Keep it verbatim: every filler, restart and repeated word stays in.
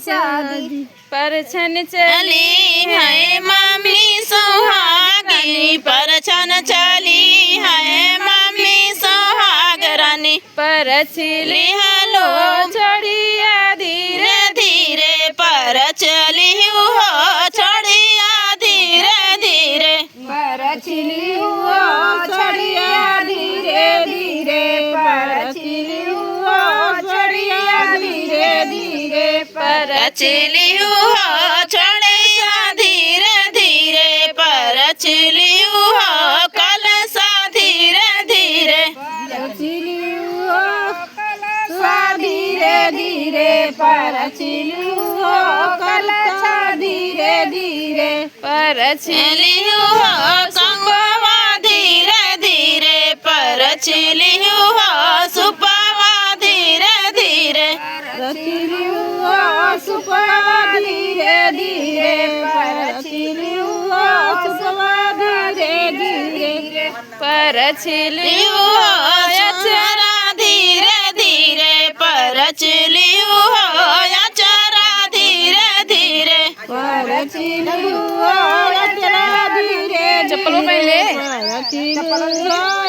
शादी। परछन चली है मम्मी सुहागिनी, परछन चली है मम्मी सुहागरानी। परछ लिहलो छोड़िया धीरे धीरे, परछ लिहु हो छोड़िया धीरे धीरे। परछ लिहु हो छोड़िया धीरे धीरे, परछ लिहु हो छोड़िया धीरे धीरे। परछ लिहु हो छोड़िया धीरे धीरे, परछ लिहु हो कलसा धीरे धीरे। परछ लिहु हो कलसा धीरे धीरे, परछ लिहु हो कलसा धीरे धीरे। परछ लिहु हो सुपवा धीरे धीरे, परछ लिहु हो सुपवा धीरे धीरे। परछ लिहु हो सुपवा धीरे धीरे, परछ लिहु हो सुपवा धीरे धीरे। परछ लिहु हो अचरा धीरे धीरे, परछ लिहु हो अचरा धीरे धीरे। परछ लिहु हो अचरा धीरे धीरे, चप्पलो पहन ले। परछ लिहु हो